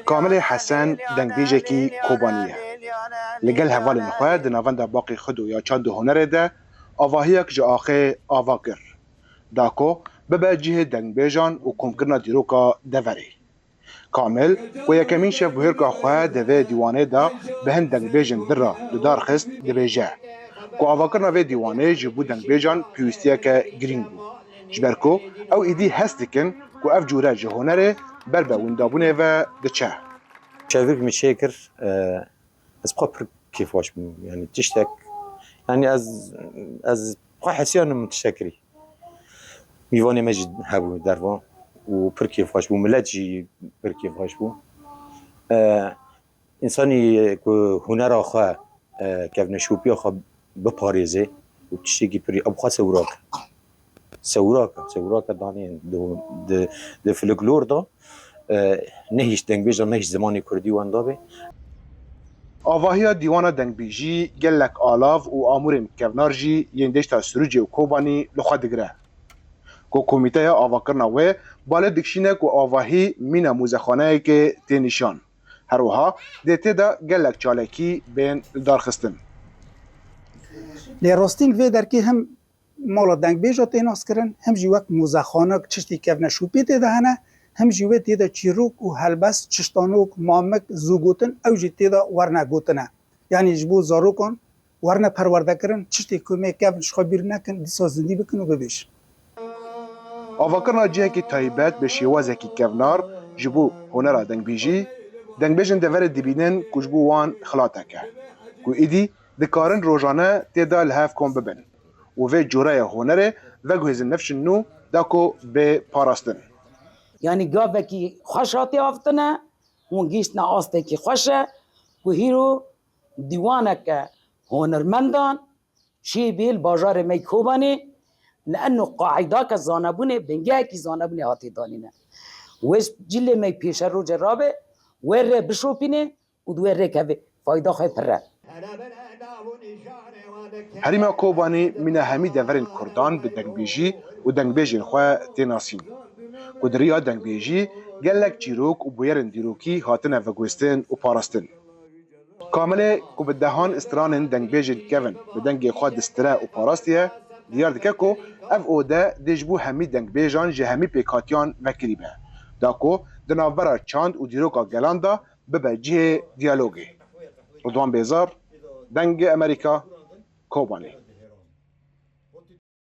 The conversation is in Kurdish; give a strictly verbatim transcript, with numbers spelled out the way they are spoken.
Kamilê Hesen dengbêjekî Kobanî ye. Li gel hevalên xwe di navenda Baqê Xido ya Çand û Hunerê de avahiyek ji axê ava kir. Da ku bibe cihê dengbêjan û komkirina dîroka deverê. Kamil, ku yekemîn şev bihêrka xwe di vê dîwanê de bi hin dengbêjên din re li dar xist, dibêje ku avakirina vê dîwanê ji bo dengbêjan pêwîstiyeke girîng bû. Ji ber ku ew êdî hest dikin ku ev cûre ji hunerê ber bi windabûnê ve diçe. Çevik min çêkir, e, ez xwe pir kêfxweş bûm. Yani tiştek, yani ez, ez xwe hesiyanim min tiştek kirî. Mîvanê me jî hebû dervan û pir kêfxweş bû. Milet jî pir kêfxweş bû. E, Însanî ku hunera xwe, e, kevneşopiya xwe biparêze û tiştekî pirî, ew xwe sewrak e. Sewrak e, sewrak e danê di, di, di folklor de, e, ne hîç dengbêj de, ne hîç zimanê kurdî wenda be. Avahiya dîwana dengbêjî gelek alav û amûrên kevnar jî yên deşta Sirûcê û Kobanî li xwe digire. Ku komîteya avakirina wê balê dikişîne ku avahî mîna mûzexaneyekê tê nîşan. Her wiha dê tê de gelek çalakî bên lidarxistin. Lê rastîn vê derkê him mala dengbêja tê naskirin, him jî wek mûzexanek tiştê kevneşopî tê de hene, him jî wê tê de çîrok û helbest, çiştanok, mamik, zûgotin ew jî tê de werne gotine. Yanî ji bo zarokan werne perwerdekirin, tiştê ku mê kevn ji xwe bîr nekin, dîsa zindî bikin û bibêjin. Avakirina cihekî taybet bi şêwazekî kevnar ji bo hunera dengbêjî, dengbêjên deverê dibînin ku ji bo wan xilatek e, ku êdî dikarin rojane tê de li hev kom bibin û vê cureyê hunerê veguhêzin nifşên nû da ku bê parastin. Yanî gavekî xweş hatiye avtine, hûn gihîştine astekî xweş e ku hîro dîwaneke hunermendan çêbê li bajarê me yê Kobanê, li eno qaîdake zanebûnê, bingehekî zanebûnê hatê danîne. Wê cilê me yê pêşerojê rabe, wê rê bişopîne û di wê rê keve fayda xwe pir e. Herêma Kobanê mîna hemî deverên kurdan bi dengbêjî û dengbêjên xwe tê nasîn, ku di riya dengbêjî gelek çîrok û bûyerên dîrokî hatine veguhêstin û parastin. Kamilê ku bi dehan stranên dengbêjên kevn bi dengê xwe distire û parastiye, diyar dike ku ev ode dê ji bo hemî dengbêjan ji hemî pêkhatiyan vekirî be, da ku di navbera çand û dîroka gelan de bibe cihê diyalogê. Ridwan Bêzar, Dengê Amerîka, Kobanê.